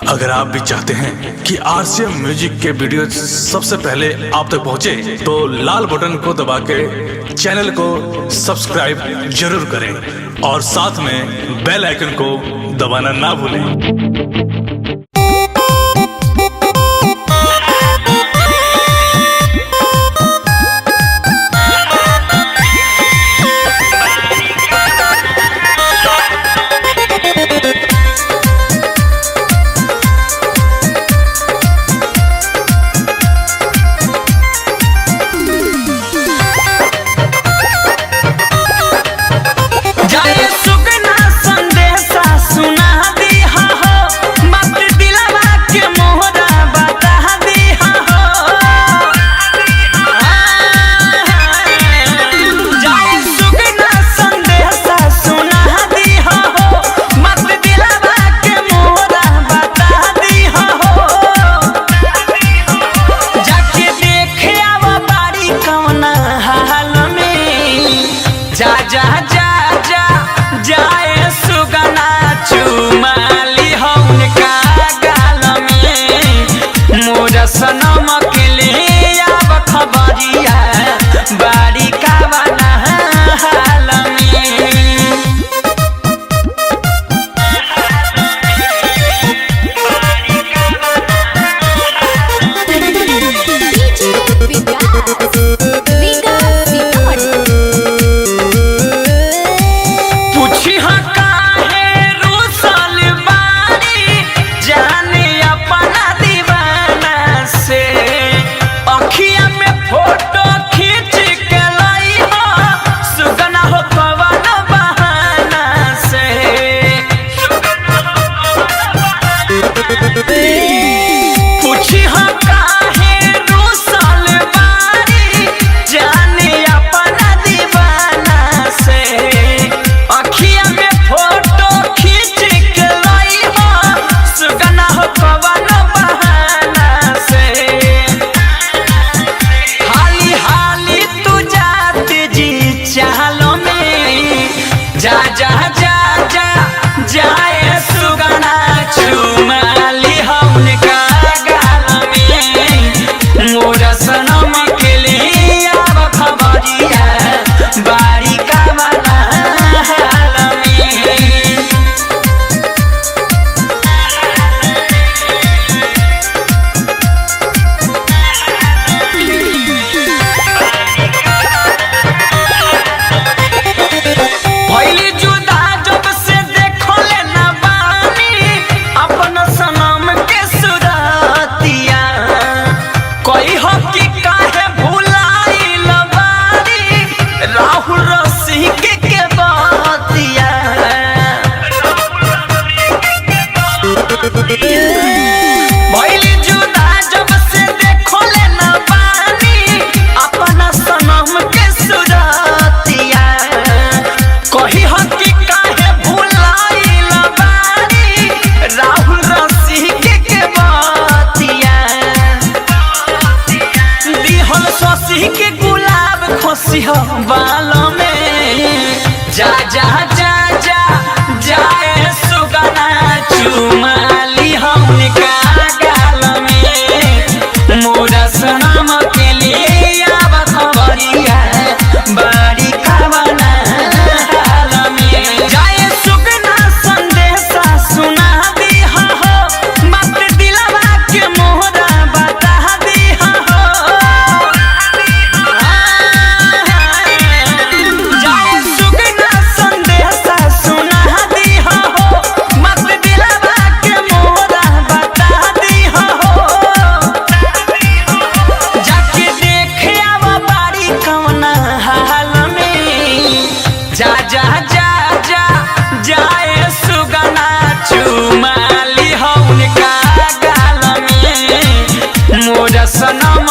अगर आप भी चाहते हैं कि आरसीएम म्यूजिक के वीडियो सबसे पहले आप तक पहुंचे, तो लाल बटन को दबा के चैनल को सब्सक्राइब जरूर करें और साथ में बेल आइकन को दबाना ना भूलें। जाए सुगना संदेशा सुना दिहा हो, बात दिलवा के मोहरा बता दिहा हो। जाए सुगना संदेशा सुना दिहा हो, बात दिलवा के मोहरा बता दिहा हो। जाके देखे आव बारी कौना हाल में, जा जा जा जा जाए सुगना चुमाली हौन का गाल में, मोर सनम के ले आव खबरिया बारी का बना हाल में। DJ Vikas Vikas Sitamarhi. पूछी हाँ काहे रूसल बारी, जाने अपना दीवाना से। अखिया में फोटो खींच के लाई हो, सुगना हो कवन बहाना से। पूछी हाँ काहे रूसल बारी, जाने अपना दीवाना से। अखिया में फोटो खींच के लाई हो, सुगना हो कवन बहाना से। हाली हाली तू जाते जी चालो में, जा जा जा जा जाए सुगना चुमाली हौन का गाल में, मोर सनम के लिए आब खबरिया बारी का बना हाल में। भइली जुदा जब से देखले ना बानी अपन सनम के सुरतिया, कही हो कि काहे भुलाइल बानी राहुल रसी के बतिया। भइली जुदा जब से देखले ना बानी अपन सनम के सुरतिया, कही हो कि काहे भुलाइल बानी राहुल रसी के बतिया। दिहल शशि के गुलाब खोसी हो बाल में, जा जा जा जा जाए सुगना चुमाली हौन का गाल में, मोर सनम के लिए आब खबरिया बारी खावना हाल में। जाए सुगना संदेशा सुना दिहा हो, बात दिलवा के मोहरा बता दिहा हो। जाए सुगना संदेशा सुना दिहा हो, बात दिलवा के मोहरा बता दिहा हो। जाके देखे आव बारी कौना हाल में, जा जा जा जा जाए सुगना चुमाली हौन का गाल में, मोर सनम